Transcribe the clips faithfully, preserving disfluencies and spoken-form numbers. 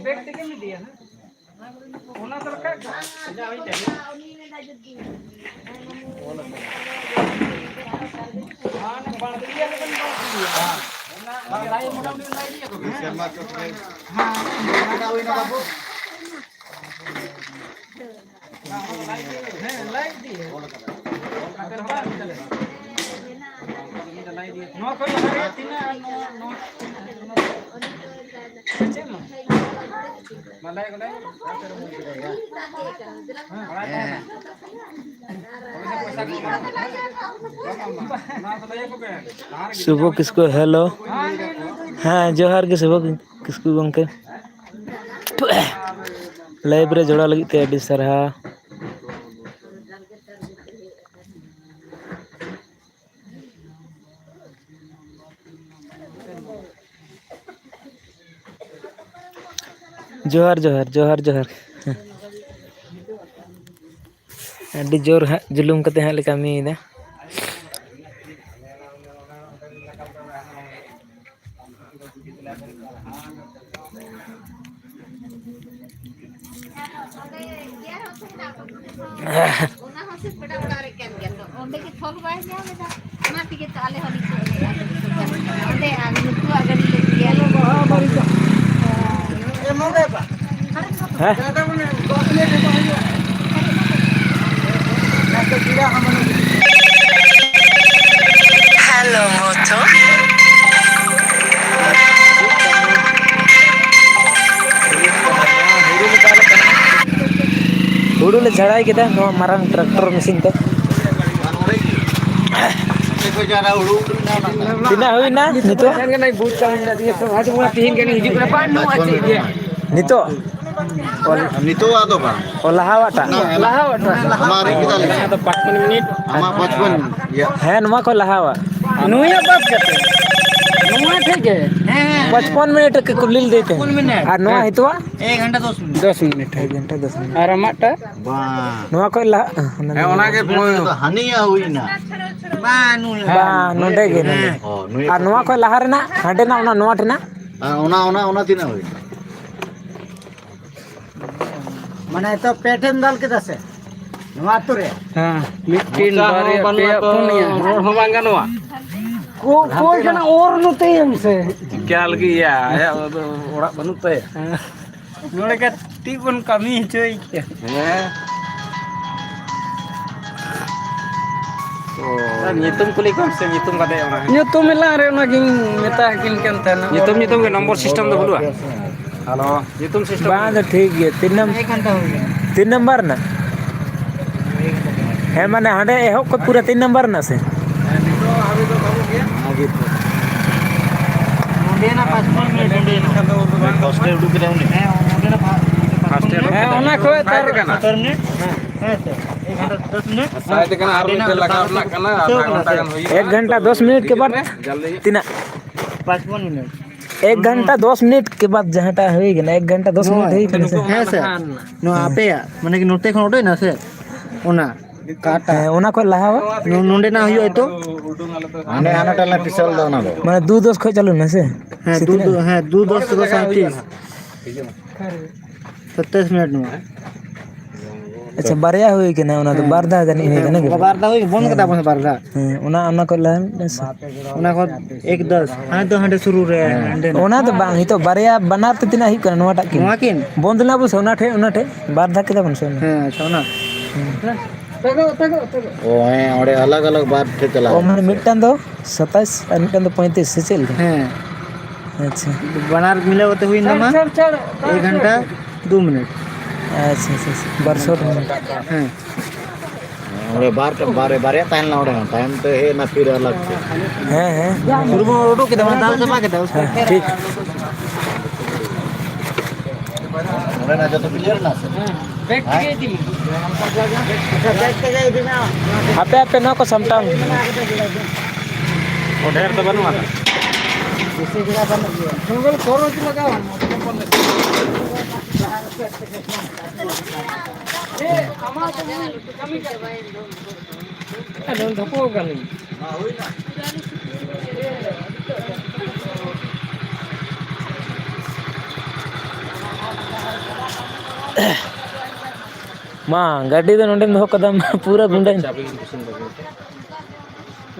Bag ᱛᱮᱜᱮᱢ ᱤᱫᱤᱭᱟ ᱦᱟᱸᱜ᱾ ᱚᱱᱟ ᱫᱚ ᱨᱟᱠᱟᱵ ᱠᱟᱱᱟ᱾ ᱦᱟᱱᱮ ᱵᱟᱲᱜᱮ ᱤᱭᱟᱹ ᱞᱮᱠᱟᱧ ᱵᱟᱲᱜᱮᱭᱟ᱾ ᱚᱱᱟ ᱞᱟᱭ ᱢᱚᱴᱟᱢᱩᱴᱤ ᱞᱟᱭ ᱤᱫᱤᱭᱟ ᱠᱚ᱾ ᱦᱮᱸ᱾ ᱦᱮᱸ, ᱞᱟᱭ ᱤᱫᱤᱭᱟ᱾ ᱱᱚᱣᱟ ᱠᱷᱚᱱ ᱞᱟᱦᱟ ᱨᱮ ᱛᱤᱱᱟᱹᱜ ᱟᱨ ᱱᱚᱣᱟ, ᱱᱚᱣᱟ, ᱱᱚᱣᱟ ᱪᱮᱫ ᱢᱟ? ᱥᱩᱵᱷᱚ ᱠᱤᱥᱠᱩ, ᱦᱮᱞᱳ᱾ ᱦᱮᱸ, ᱡᱚᱦᱟᱨ ᱜᱮ ᱥᱩᱵᱷᱚ ᱠᱤᱥᱠᱩ ᱜᱚᱢᱠᱮ᱾ ᱞᱟᱭᱤᱵᱷ ᱨᱮ ᱡᱚᱲᱟᱣ ᱞᱟᱹᱜᱤᱫ ᱛᱮ ᱟᱹᱰᱤ ᱥᱟᱨᱦᱟᱣ᱾ ᱡᱚᱦᱟᱨ, ᱡᱚᱦᱟᱨ, ᱡᱚᱦᱟᱨ, ᱡᱚᱦᱟᱨ᱾ ᱟᱹᱰᱤ ᱡᱳᱨ ᱦᱟᱸᱜ ᱡᱩᱞᱩᱢ ᱠᱟᱛᱮ ᱦᱟᱸᱜ ᱞᱮ ᱠᱟᱹᱢᱤᱭᱮᱫᱟ᱾ ᱚᱱᱟ ᱦᱚᱸ ᱥᱮ ᱯᱮᱲᱟ ᱚᱲᱟᱜ ᱨᱮ ᱠᱟᱱ ᱜᱮᱭᱟ ᱛᱚ᱾ ᱚᱸᱰᱮ ᱜᱮ ᱛᱷᱚᱠ ᱵᱟᱭ ᱧᱟᱢ ᱮᱫᱟ᱾ ᱚᱱᱟ ᱛᱮᱜᱮ ᱛᱚ ᱟᱞᱮ ᱦᱚᱸ ᱱᱤᱛᱚᱜ ᱞᱮ ᱚᱸᱰᱮ ᱟᱨ ᱱᱩᱠᱩᱣᱟᱜ ᱜᱟᱹᱰᱤ ᱞᱮ ᱤᱫᱤᱭᱟ᱾ ᱦᱮᱸ? ᱦᱮᱞᱳ, ᱢᱚᱛᱚ᱾ ᱡᱷᱟᱲᱟᱭ ᱠᱮᱫᱟ ᱱᱚᱣᱟ ᱢᱟᱨᱟᱝ ᱴᱨᱟᱠᱴᱚᱨ ᱢᱮᱥᱤᱱ ᱛᱮ᱾ ᱛᱤᱱᱟᱹᱜ ᱦᱩᱭᱱᱟ ᱱᱤᱛᱚᱜ? ᱱᱤᱛᱚᱜ? ᱱᱤᱛᱚᱜ ᱟᱫᱚ ᱵᱟᱝ᱾ ᱚ, ᱞᱟᱦᱟᱣᱟᱜ ᱴᱟᱜ? ᱞᱟᱦᱟᱣᱟᱜ ᱴᱟᱜ᱾ ᱟᱢᱟᱜ ᱨᱮ ᱠᱮᱫᱟ ᱞᱤᱧ᱾ ᱟᱫᱚ ᱯᱟᱸᱪᱯᱚᱱ ᱢᱤᱱᱤᱴ᱾ ᱟᱢᱟᱜ ᱯᱟᱸᱪᱯᱚᱱ, ᱤᱭᱟᱹ᱾ ᱦᱮᱸ, ᱱᱚᱣᱟ ᱠᱷᱚᱱ ᱞᱟᱦᱟᱣᱟᱜ᱾ ᱱᱩᱭᱟᱜ ᱵᱟᱫ ᱠᱟᱛᱮ᱾ ᱱᱚᱣᱟ ᱴᱷᱤᱠ ᱜᱮ᱾ ᱦᱮᱸ, ᱦᱮᱸ᱾ ᱯᱟᱸᱪᱯᱚᱱ ᱢᱤᱱᱤᱴ ᱠᱩᱞᱤ ᱞᱮᱫᱮ ᱛᱟᱦᱮᱸ᱾ ᱯᱟᱸᱪᱯᱚᱱ ᱢᱤᱱᱤᱴ᱾ ᱟᱨ ᱱᱚᱣᱟ ᱦᱮᱸ᱾ ᱱᱤᱛᱚᱜ? ᱮᱠ ᱜᱷᱚᱱᱴᱟ ᱫᱚᱥ ᱢᱤᱱᱤᱴ᱾ ᱫᱚᱥ ᱢᱤᱱᱤᱴ᱾ ᱮᱠ ᱜᱷᱚᱱᱴᱟ ᱫᱚᱥ ᱢᱤᱱᱤᱴ᱾ ᱟᱨ ᱟᱢᱟᱜ ᱴᱟᱜ? ᱵᱟᱝ᱾ ᱱᱚᱣᱟ ᱠᱷᱚᱱ ᱞᱟᱦᱟ, ᱦᱮᱸ, ᱚᱱᱟᱜᱮ ᱦᱟᱹᱱᱤᱭᱟᱜ ᱦᱩᱭᱱᱟ᱾ ᱵᱟᱝ, ᱱᱩᱭ᱾ ᱵᱟᱝ, ᱱᱚᱰᱮ ᱜᱮ, ᱱᱚᱰᱮ᱾ ᱦᱮᱸ᱾ ᱚ, ᱱᱩᱭ ᱟᱨ ᱱᱚᱣᱟ ᱠᱷᱚᱱ ᱞᱟᱦᱟ ᱨᱮᱱᱟᱜ, ᱦᱟᱸᱰᱮᱱᱟᱜ ᱚᱱᱟ, ᱱᱚᱣᱟ ᱴᱷᱮᱱᱟᱜ? ᱦᱮᱸ, ᱚᱱᱟ, ᱚᱱᱟ, ᱚᱱᱟ ᱛᱤᱱᱟᱹᱜ ᱦᱩᱭᱱᱟ? ᱢᱟᱱᱮ, ᱛᱚ ᱯᱮ ᱴᱷᱮᱱ ᱫᱟᱞ ᱠᱮᱫᱟ ᱥᱮ? ᱱᱚᱣᱟ ᱟᱹᱛᱩ ᱨᱮ? ᱦᱮᱸ, ᱢᱤᱫᱴᱮᱱ, ᱢᱚᱪᱟ ᱦᱚᱸ ᱵᱟᱨᱭᱟ, ᱵᱟᱹᱱᱩᱜᱼᱟ ᱯᱮᱭᱟ, ᱛᱚ, ᱯᱩᱱᱭᱟ᱾ ᱨᱚᱲ ᱦᱚᱸ ᱵᱟᱝ ᱜᱟᱱᱚᱜᱼᱟ᱾ ᱠᱚ-, ᱚᱠᱚᱭ ᱠᱟᱱᱟ? ᱚᱨ ᱱᱚᱛᱮ ᱮᱢ ᱥᱮ᱾ ᱪᱤᱠᱟ ᱞᱟᱹᱜᱤᱫ ᱭᱟ? ᱟᱭᱟᱜ ᱫᱚ ᱚᱲᱟᱜ ᱵᱟᱹᱱᱩᱜ ᱛᱟᱭᱟ᱾ ᱦᱮᱸ᱾ ᱱᱚᱰᱮ ᱠᱟᱹᱴᱤᱡ ᱵᱚᱱ ᱠᱟᱹᱢᱤ ᱦᱚᱪᱚᱭ ᱠᱮᱭᱟ᱾ ᱦᱮᱸ᱾ ᱚ, ᱧᱩᱛᱩᱢ ᱠᱩᱞᱤ ᱠᱚᱢ ᱥᱮ, ᱧᱩᱛᱩᱢ ᱠᱟᱛᱮ ᱚᱱᱟ᱾ ᱧᱩᱛᱩᱢ ᱮᱞᱟᱝ ᱨᱮ ᱚᱱᱟᱜᱤᱧ ᱢᱮᱛᱟ ᱠᱤᱱ ᱠᱟᱱ ᱛᱟᱦᱮᱱᱟ᱾ ᱧᱩᱛᱩᱢ, ᱧᱩᱛᱩᱢ ᱜᱮ, ᱱᱚᱢᱵᱚᱨ ᱥᱤᱥᱴᱮᱢ ᱫᱚ ᱵᱟᱹᱱᱩᱜᱼᱟ? ᱦᱮᱞᱳ, ᱧᱩᱛᱩᱢ ᱥᱤᱥᱴᱮᱢ ᱵᱟᱝ, ᱫᱚ ᱴᱷᱤᱠ ᱜᱮᱭᱟ᱾ ᱛᱤᱱ ᱱᱚᱢ-, ᱮᱠ ᱜᱷᱚᱱᱴᱟ ᱦᱩᱭ ᱮᱱᱟ᱾ ᱛᱤᱱ ᱱᱟᱢᱵᱟᱨ ᱨᱮᱱᱟᱜ? ᱦᱮᱸ, ᱢᱟᱱᱮ ᱦᱟᱸᱰᱮ ᱮᱦᱚᱵ ᱠᱷᱚᱱ ᱯᱩᱨᱟᱹ ᱛᱤᱱ ᱱᱟᱢᱵᱟᱨ ᱨᱮᱱᱟᱜ ᱥᱮ? ᱦᱮᱸ, ᱱᱤᱛᱚᱜ ᱦᱟᱹᱵᱤᱡ ᱫᱚ ᱵᱟᱹᱱᱩᱜ ᱜᱮᱭᱟ᱾ ᱱᱚᱰᱮᱱᱟᱜ ᱯᱟᱸᱪᱯᱚᱱ ᱢᱤᱱᱤᱴ, ᱱᱚᱰᱮᱱᱟᱜ᱾ ᱯᱷᱟᱥᱴᱮ ᱩᱰᱩᱠ ᱠᱮᱫᱟ ᱩᱱᱤ᱾ ᱦᱮᱸ, ᱱᱚᱰᱮᱱᱟᱜ ᱯᱟ-, ᱯᱟᱸᱪᱯᱚᱱ ᱯᱷᱟᱥᱴᱮ ᱢᱤᱱᱤᱴ᱾ ᱩᱰᱩᱠ ᱦᱮᱸ, ᱠᱮᱫᱟ᱾ ᱚᱱᱟ ᱠᱷᱚᱡ ᱛᱟᱨ ᱥᱟᱭᱤᱰ ᱠᱟᱱᱟ᱾ ᱥᱚᱛᱚᱨ ᱢᱤᱱᱤᱴ᱾ ᱦᱮᱸ, ᱥᱮ, ᱮᱠ ᱜᱷᱚᱱᱴᱟ ᱫᱚᱥ ᱢᱤᱱᱤᱴ᱾ ᱥᱟᱭᱤᱰ ᱠᱟᱱᱟ, ᱟᱨ ᱢᱤᱫᱴᱮᱱ ᱞᱟᱜᱟᱣ ᱨᱮᱱᱟᱜ ᱠᱟᱱᱟ, ᱟᱫᱷᱟ ᱜᱷᱚᱱᱴᱟ ᱜᱟᱱ ᱦᱩᱭᱩᱜᱼᱟ᱾ ᱮᱠ ᱜᱷᱚᱱᱴᱟ ᱫᱚᱥ ᱢᱤᱱᱤᱴ ᱠᱮ ᱵᱟᱫ ᱦᱤᱡᱩᱜ ᱢᱮ, ᱡᱚᱞᱫᱤ᱾ ᱛᱤᱱᱟᱹᱜ? ᱯᱟᱸᱪᱯᱚᱱ ᱢᱤᱱᱤᱴ᱾ ᱮᱠ ᱜᱷᱚᱱᱴᱟ ᱫᱚᱥ ᱢᱤᱱᱤᱴ ᱠᱮ ᱵᱟᱫ ᱡᱟᱦᱟᱸᱴᱟᱜ ᱦᱩᱭ ᱠᱟᱱᱟ, ᱮᱠ ᱜᱷᱚᱱᱴᱟ ᱫᱚᱥ ᱢᱤᱱᱤᱴ ᱦᱩᱭ ᱠᱟᱱᱟ ᱥᱮ? ᱦᱮᱸ, ᱥᱮ᱾ ᱱᱚᱣᱟ ᱦᱮᱸ᱾ ᱟᱯᱮᱭᱟᱜ, ᱢᱟᱱᱮ ᱠᱤ ᱱᱚᱛᱮ ᱠᱷᱚᱱ ᱩᱰᱩᱠ ᱮᱱᱟ ᱥᱮ? ᱚᱱᱟ᱾ ᱚᱠᱟᱴᱟᱜ? ᱦᱮᱸ, ᱚᱱᱟ ᱠᱷᱚᱱ ᱞᱟᱦᱟᱣᱟ? ᱱᱚ-, ᱱᱚᱸᱰᱮᱱᱟᱜ ᱦᱩᱭᱩᱜᱼᱟ ᱛᱚ? ᱦᱟᱱᱮ ᱦᱟᱱᱟᱴᱟᱜ ᱞᱮ ᱯᱤᱥᱟᱞ ᱫᱟ ᱚᱱᱟ ᱫᱚ᱾ ᱢᱟᱱᱮ ᱫᱩ ᱫᱚᱥ ᱠᱷᱚᱱ ᱪᱟᱹᱞᱩ ᱞᱮᱱᱟ ᱥᱮ? ᱦᱮᱸ, ᱥᱮ ᱫᱩ, ᱛᱤᱱᱟᱹᱜ? ᱫᱩ, ᱦᱮᱸ, ᱫᱩ ᱫᱚᱥ ᱨᱮ ᱥᱟᱸᱭᱛᱨᱤᱥ᱾ ᱥᱟᱛᱟᱭᱤᱥ ᱢᱤᱱᱤᱴ ᱱᱚᱣᱟ᱾ ᱟᱪᱪᱷᱟ, ᱵᱟᱨᱭᱟ ᱦᱩᱭ ᱠᱟᱱᱟ, ᱚᱱᱟ ᱫᱚ ᱦᱮᱸ᱾ ᱵᱟᱨ ᱫᱷᱟᱣ ᱡᱟᱹᱱᱤᱡ ᱦᱩᱭ ᱠᱟᱱᱟ, ᱦᱮᱸ, ᱵᱟᱨ ᱫᱷᱟᱣ ᱦᱩᱭ, ᱵᱚᱱᱫ ᱠᱟᱫᱟ ᱵᱚᱱ ᱵᱟᱨ ᱫᱷᱟᱣ᱾ ᱦᱮᱸ, ᱚᱱᱟ, ᱚᱱᱟ ᱠᱚ ᱞᱟᱦᱟ ᱢᱤᱫᱴᱟᱝ ᱥᱮ᱾ ᱚᱱᱟ ᱠᱷᱚᱱ ᱮᱠ ᱫᱚᱥ, ᱦᱟᱱᱮ ᱫᱚ ᱦᱟᱸᱰᱮ ᱥᱩᱨᱩ ᱨᱮ, ᱦᱮᱸ᱾ ᱦᱟᱸᱰᱮ ᱱᱟᱜ᱾ ᱚᱱᱟ ᱫᱚ ᱵᱟᱝ, ᱱᱤᱛᱚᱜ ᱵᱟᱨᱭᱟ ᱵᱟᱱᱟᱨ ᱛᱮ ᱛᱤᱱᱟᱹᱜ ᱦᱩᱭᱩᱜ ᱠᱟᱱᱟ ᱱᱚᱣᱟᱴᱟᱜ ᱠᱤᱱ? ᱱᱚᱣᱟ ᱠᱤᱱ? ᱵᱚᱱᱫ ᱞᱮᱱᱟ ᱵᱚᱱ ᱥᱮ ᱚᱱᱟ ᱴᱷᱮᱡ, ᱚᱱᱟ ᱴᱷᱮᱡ? ᱵᱟᱨ ᱫᱷᱟᱣ ᱠᱮᱫᱟ ᱵᱚᱱ ᱥᱮ ᱚᱱᱟ? ᱦᱮᱸ, ᱟᱪᱪᱷᱟ, ᱚᱱᱟ᱾ ᱦᱮᱸ᱾ ᱚ, ᱦᱮᱸ, ᱚᱸᱰᱮ ᱟᱞᱟᱜᱽ ᱟᱞᱟᱜᱽ ᱵᱟᱨ ᱴᱷᱮᱡ ᱪᱟᱞᱟᱣ ᱚ, ᱠᱟᱱᱟ᱾ ᱢᱟᱱᱮ ᱢᱤᱫᱴᱟᱝ ᱫᱚ ᱥᱟᱛᱟᱥ ᱟᱨ ᱢᱤᱫᱴᱟᱝ ᱫᱚ ᱯᱚᱸᱭᱛᱨᱤᱥ ᱥᱮ ᱪᱮᱫ ᱞᱮᱠᱟ? ᱦᱮᱸ᱾ ᱟᱪᱪᱷᱟ᱾ ᱵᱟᱱᱟᱨ ᱢᱤᱞᱟᱹᱣ ᱠᱟᱛᱮ ᱦᱩᱭᱮᱱ ᱛᱟᱢᱟ ᱮᱠ ᱜᱷᱚᱱᱴᱟ ᱫᱩ ᱢᱤᱱᱤᱴ᱾ ᱟᱪᱪᱷᱟ, ᱟᱪᱪᱷᱟ, ᱟᱪᱪᱷᱟ᱾ ᱵᱟᱨ ᱥᱚ ᱴᱟᱠᱟ᱾ ᱦᱮᱸ᱾ ᱚᱸᱰᱮ ᱵᱟᱨ, ᱵᱟᱨ, ᱵᱟᱨᱭᱟ ᱛᱟᱦᱮᱸ ᱞᱮᱱᱟ ᱚᱸᱰᱮ ᱦᱚᱸ᱾ ᱛᱟᱭᱚᱢ ᱛᱮ ᱦᱮᱡ ᱮᱱᱟ ᱯᱷᱤᱨ ᱟᱞᱟᱜᱽ ᱛᱮ᱾ ᱦᱮᱸ, ᱦᱮᱸ᱾ ᱦᱩᱲᱩ ᱵᱚᱱ ᱩᱰᱩᱠ ᱠᱮᱫᱟ, ᱢᱟᱱᱮ ᱫᱟᱞ ᱪᱟᱵᱟ ᱠᱮᱫᱟ ᱩᱥᱠᱮ᱾ ᱦᱮᱸ, ᱴᱷᱤᱠ᱾ ᱱᱚᱰᱮᱱᱟᱜ ᱡᱚᱛᱚ ᱠᱞᱤᱭᱟᱨ ᱮᱱᱟ ᱥᱮ? ᱦᱮᱸ᱾ ᱦᱟᱯᱮ, ᱦᱟᱯᱮ, ᱱᱚᱣᱟ ᱠᱚ ᱥᱟᱢᱴᱟᱣ ᱢᱮ᱾ ᱰᱷᱮᱨ ᱫᱚ ᱵᱟᱹᱱᱩᱜᱼᱟ᱾ ᱢᱟ, ᱜᱟᱹᱰᱤ ᱫᱚ ᱱᱚᱰᱮᱢ ᱫᱚᱦᱚ ᱠᱟᱫᱟ, ᱢᱟ, ᱯᱩᱨᱟᱹ ᱜᱩᱸᱰᱟᱹᱧ᱾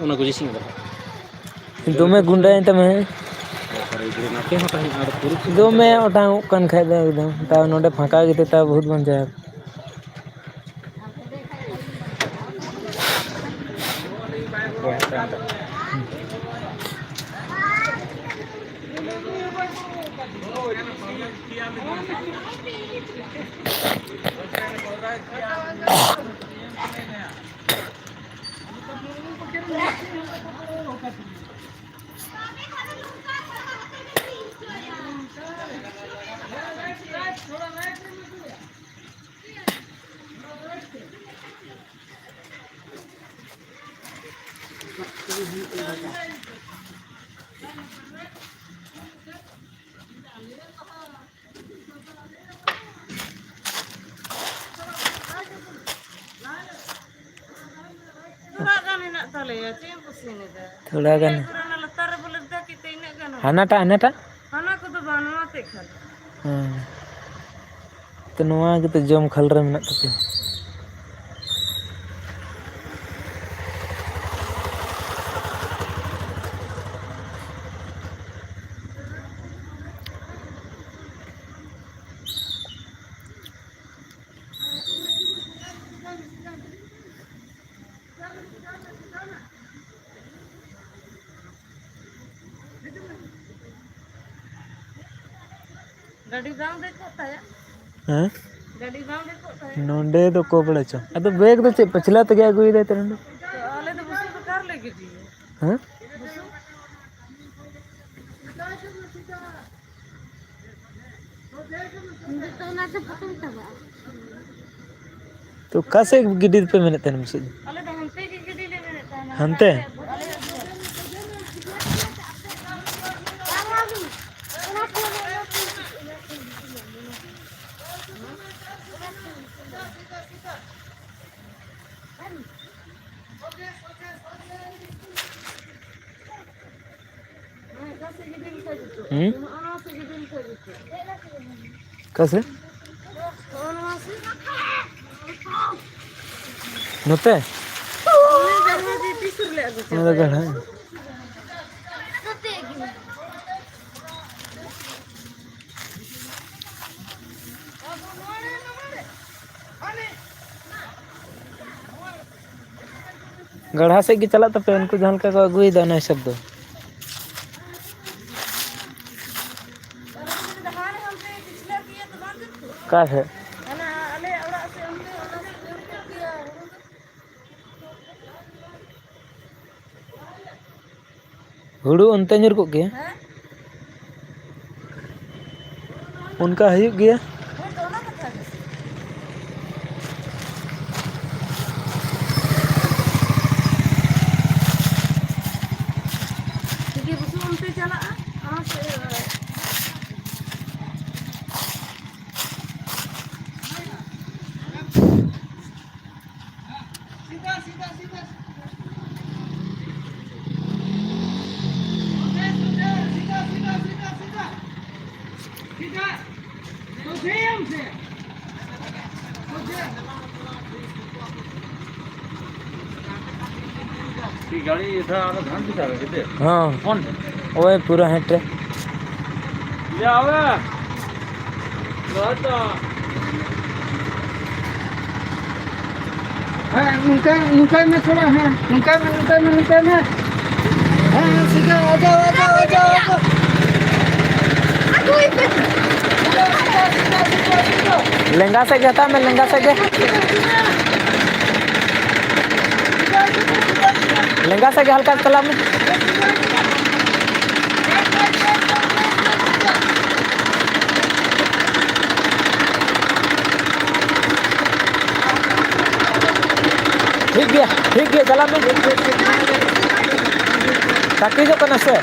ᱚᱱᱟ ᱠᱚ ᱡᱤᱥᱤᱧ ᱠᱟᱫᱟ᱾ ᱫᱚᱢᱮ ᱜᱩᱸᱰᱟᱹᱭᱮᱱ ᱛᱟᱢᱟ, ᱦᱮᱸ? ᱱᱚᱛᱮ ᱦᱚᱸ ᱛᱟᱦᱮᱸ ᱠᱟᱱᱟ, ᱟᱫᱚ ᱯᱩᱨᱩᱵ ᱥᱮᱫ ᱫᱚᱢᱮ ᱚᱴᱟᱝ ᱚᱜ ᱠᱟᱱ ᱠᱷᱟᱡ ᱫᱚ ᱮᱠᱫᱚᱢ᱾ ᱛᱟᱣ ᱱᱚᱰᱮ ᱯᱷᱟᱸᱠᱟ ᱜᱮᱛᱮ ᱛᱟᱣ ᱵᱚᱦᱩᱛ ᱵᱟᱧᱪᱟᱣ᱾ ᱛᱷᱚᱲᱟ ᱜᱟᱱ ᱦᱮᱱᱟᱜ ᱛᱟᱞᱮᱭᱟ, ᱪᱮᱫ ᱮᱢ ᱠᱩᱥᱤᱭᱮᱱᱟ? ᱛᱷᱚᱲᱟ ᱜᱟᱱ᱾ ᱤᱱᱟᱹᱜ ᱠᱚᱨᱮ ᱚᱱᱟ ᱞᱟᱛᱟᱨ ᱨᱮ ᱵᱚᱞᱮ ᱫᱟᱜ ᱠᱮᱫ ᱛᱮ ᱤᱱᱟᱹᱜ ᱜᱟᱱ ᱦᱚᱸ᱾ ᱦᱟᱱᱟᱴᱟᱜ, ᱦᱟᱱᱟᱴᱟᱜ? ᱦᱟᱱᱟ ᱠᱚᱫᱚ ᱵᱟᱝ, ᱱᱚᱣᱟ ᱛᱮᱫ ᱠᱷᱟᱱ᱾ ᱦᱮᱸ᱾ ᱛᱚ, ᱱᱚᱣᱟ ᱜᱮᱛᱚ ᱡᱚᱢ ᱠᱷᱟᱞ ᱨᱮ ᱢᱮᱱᱟᱜ ᱛᱟᱯᱮᱭᱟ᱾ ᱜᱟᱹᱰᱤ ᱵᱟᱝ ᱫᱮᱡ ᱠᱚᱜ ᱛᱟᱭᱟ? ᱦᱮᱸ? ᱱᱚᱰᱮ ᱫᱚ ᱚᱠᱚᱭ ᱵᱟᱲᱟᱭ ᱪᱚ᱾ ᱟᱫᱚ ᱵᱮᱜᱽ ᱫᱚ ᱪᱮᱫ ᱯᱟᱹᱪᱷᱞᱟ ᱛᱮᱜᱮ ᱟᱹᱜᱩᱭᱮᱫᱟᱭ ᱛᱚ ᱱᱚᱰᱮ? ᱟᱞᱮ ᱫᱚ ᱵᱩᱥᱩᱵ ᱫᱚ ᱚᱠᱟ ᱨᱮᱞᱮ ᱜᱤᱰᱤᱭᱟ? ᱦᱮᱸ? ᱛᱚ ᱚᱠᱟ ᱥᱮᱫ ᱜᱤᱰᱤ ᱯᱮ ᱢᱮᱱᱮᱫ ᱛᱟᱦᱮᱱᱟ ᱵᱩᱥᱩᱵ ᱫᱚ? ᱟᱞᱮ ᱫᱚ ᱦᱟᱱᱛᱮ ᱜᱮ ᱜᱤᱰᱤ ᱞᱮ ᱢᱮᱱᱮᱫ ᱛᱟᱦᱮᱱᱟ᱾ ᱦᱟᱱᱛᱮ? ᱟᱞᱮ ᱫᱚ ᱦᱩᱸ? ᱚᱠᱟ ᱥᱮᱫ? ᱱᱚᱛᱮ? ᱚᱱᱟ ᱫᱚ ᱜᱟᱲ ᱦᱟᱸᱜ᱾ ᱜᱟᱲᱦᱟ ᱥᱮᱫ ᱜᱮ ᱪᱟᱞᱟᱜ ᱛᱟᱯᱮ, ᱩᱱᱠᱩ ᱡᱟᱦᱟᱸ ᱞᱮᱠᱟ ᱠᱚ ᱟᱹᱜᱩᱭᱮᱫᱟ ᱚᱱᱟ ᱦᱤᱥᱟᱹᱵ ᱫᱚ᱾ ᱚᱠᱟ ᱥᱮᱫ? ᱦᱩᱲᱩ ᱚᱱᱛᱮ ᱧᱩᱨ ᱠᱚᱜ ᱜᱮᱭᱟ᱾ ᱦᱮᱸ? ᱚᱱᱠᱟ ᱦᱩᱭᱩᱜ ᱜᱮᱭᱟ᱾ ᱦᱳᱭ ᱛᱚ, ᱚᱱᱟ ᱠᱟᱛᱷᱟ ᱜᱮ᱾ ᱡᱩᱫᱤ ᱵᱩᱥᱩᱵ ᱚᱱᱛᱮ ᱪᱟᱞᱟᱜᱼᱟ, ᱚᱱᱟ ᱥᱮᱫ᱾ ᱦᱚᱸ, ᱳᱭ ᱯᱩᱨᱟᱹ ᱦᱮᱸᱴ ᱨᱮ᱾ ᱦᱮᱸ, ᱱᱚᱝᱠᱟ, ᱱᱚᱝᱠᱟᱭ ᱢᱮ ᱛᱷᱚᱲᱟ, ᱦᱮᱸ, ᱱᱚᱝᱠᱟᱭ ᱢᱮ, ᱱᱚᱝᱠᱟᱭ ᱢᱮ, ᱱᱚᱝᱠᱟᱭ ᱢᱮ᱾ ᱦᱮᱸ, ᱦᱮᱸ, ᱥᱤᱫᱷᱟᱹ, ᱟᱡᱟᱣ, ᱟᱡᱟᱣ, ᱟᱡᱟᱣ, ᱟᱡᱟᱣ᱾ ᱞᱮᱸᱜᱟ ᱥᱮᱫ ᱜᱮ ᱦᱟᱛᱟᱣ ᱢᱮ, ᱞᱮᱸᱜᱟ ᱥᱮᱫ ᱜᱮ᱾ ᱞᱮᱸᱜᱟ ᱥᱮᱫ ᱜᱮ ᱦᱟᱞᱠᱟ ᱪᱟᱞᱟᱜ ᱢᱮ᱾ ᱴᱷᱤᱠ ᱜᱮᱭᱟ, ᱴᱷᱤᱠ ᱜᱮᱭᱟ, ᱪᱟᱞᱟᱜ ᱢᱮ᱾ ᱛᱟᱹᱠᱤᱡᱚᱜ ᱠᱟᱱᱟ ᱥᱮ?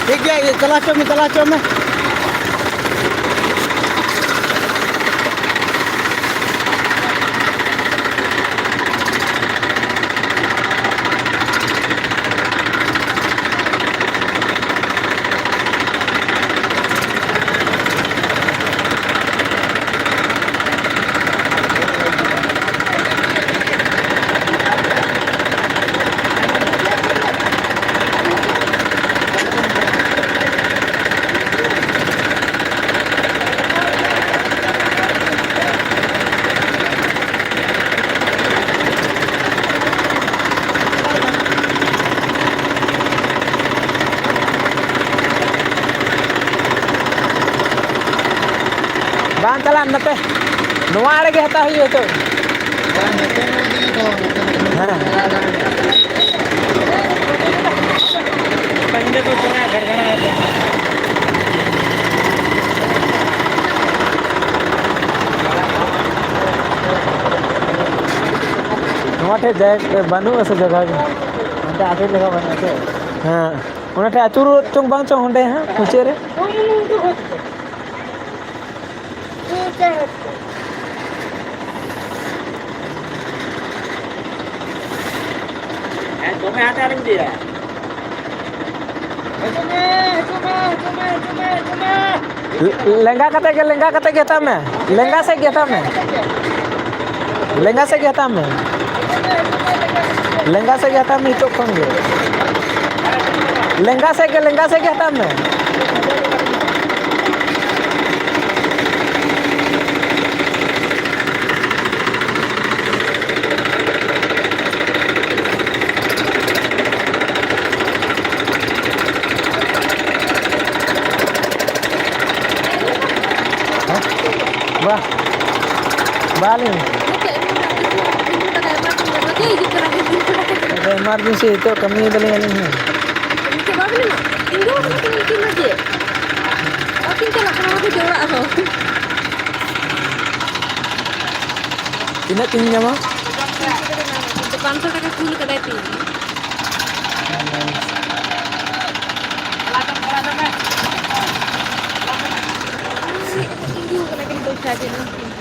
ᱴᱷᱤᱠ ᱜᱮᱭᱟ, ᱪᱟᱞᱟᱣ ᱦᱚᱪᱚᱜ ᱢᱮ, ᱪᱟᱞᱟᱣ ᱦᱚᱪᱚᱜ ᱢᱮ᱾ ᱵᱟᱝ ᱪᱟᱞᱟᱜ ᱱᱚᱛᱮ, ᱱᱚᱣᱟ ᱟᱲᱮ ᱜᱮ ᱦᱟᱛᱟᱣ ᱦᱩᱭᱩᱜᱼᱟ ᱛᱚ᱾ ᱦᱮᱸ᱾ ᱱᱚᱣᱟ ᱴᱷᱮᱡ ᱡᱟᱭᱜᱟ ᱵᱟᱹᱱᱩᱜᱼᱟ ᱥᱮ ᱡᱟᱭᱜᱟ ᱜᱮ? ᱚᱱᱛᱮ ᱟᱹᱪᱩᱨ ᱞᱮᱠᱟ ᱵᱟᱹᱱᱩᱜᱼᱟ ᱥᱮ? ᱦᱮᱸ, ᱚᱱᱟ ᱴᱷᱮᱡ ᱟᱹᱪᱩᱨᱚᱜ ᱪᱚᱝ ᱵᱟᱝ ᱪᱚᱝ ᱚᱸᱰᱮ ᱦᱟᱸᱜ ᱢᱩᱪᱟᱹᱫ ᱨᱮ᱾ ᱦᱮᱸ, ᱫᱚᱢᱮ ᱦᱟᱱᱮ ᱟᱞᱚᱢ ᱤᱫᱤᱭᱟ᱾ ᱞᱮᱸᱜᱟ ᱠᱟᱛᱮ ᱜᱮ, ᱞᱮᱸᱜᱟ ᱠᱟᱛᱮ ᱜᱮ ᱦᱟᱛᱟᱣ ᱢᱮ᱾ ᱞᱮᱸᱜᱟ ᱥᱮᱫ ᱜᱮ ᱦᱟᱛᱟᱣ ᱢᱮ᱾ ᱞᱮᱸᱜᱟ ᱥᱮᱫ ᱜᱮ ᱦᱟᱛᱟᱣ ᱢᱮ᱾ ᱞᱮᱸᱜᱟ ᱥᱮᱫ ᱜᱮ ᱦᱟᱛᱟᱣ ᱢᱮ ᱱᱤᱛᱚᱜ ᱠᱷᱚᱱ ᱜᱮ᱾ ᱞᱮᱸᱜᱟ ᱥᱮᱫ ᱜᱮ, ᱞᱮᱸᱜᱟ ᱥᱮᱫ ᱜᱮ ᱦᱟᱛᱟᱣ ᱢᱮ᱾ ᱵᱟ, ᱵᱟᱞᱤᱧ᱾ ᱟᱫᱚ emergency ᱱᱤᱛᱚᱜ ᱠᱟᱹᱢᱤᱭᱮᱫᱟᱞᱤᱧ ᱟᱹᱞᱤᱧ ᱦᱚᱸ᱾ ᱱᱤᱛᱚᱜ ᱵᱟᱵᱤᱱ ᱮᱢᱟ? ᱤᱧ ᱫᱚ ᱵᱟᱹᱧ ᱮᱢᱟ ᱫᱮ᱾ ᱵᱟᱹᱠᱤᱱ ᱪᱟᱞᱟᱜ ᱠᱟᱱᱟ, ᱵᱟᱹᱠᱤᱱ ᱪᱟᱞᱟᱜ ᱠᱟᱱᱟ ᱚᱲᱟᱜ ᱦᱚᱸ᱾ ᱛᱤᱱᱟᱹᱜ ᱛᱤᱧ ᱧᱟᱢᱟ? ᱯᱟᱸᱪᱥᱚ ᱴᱟᱠᱟ ᱠᱩᱞ ᱠᱟᱫᱟᱭ ᱛᱤᱧ᱾ ᱛᱤᱸᱜᱩ ᱠᱟᱱᱟ ᱠᱤᱱ ᱯᱚᱭᱥᱟ ᱡᱮ ᱱᱚᱣᱟ ᱛᱤᱧ᱾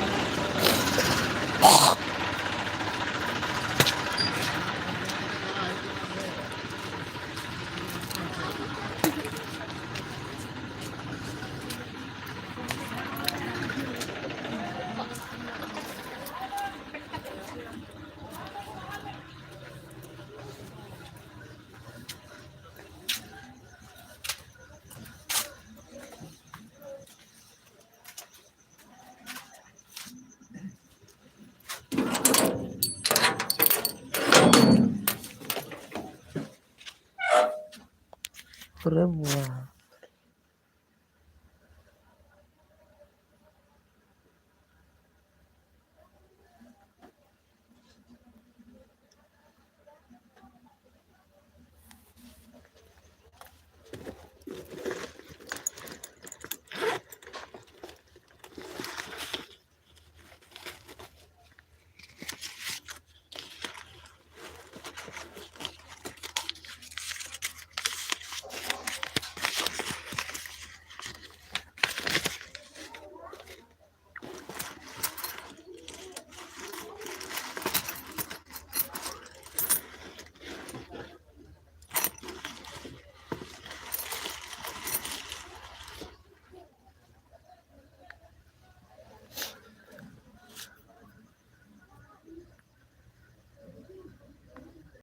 ᱯᱩᱨᱟᱹ ᱵᱩᱣᱟ᱾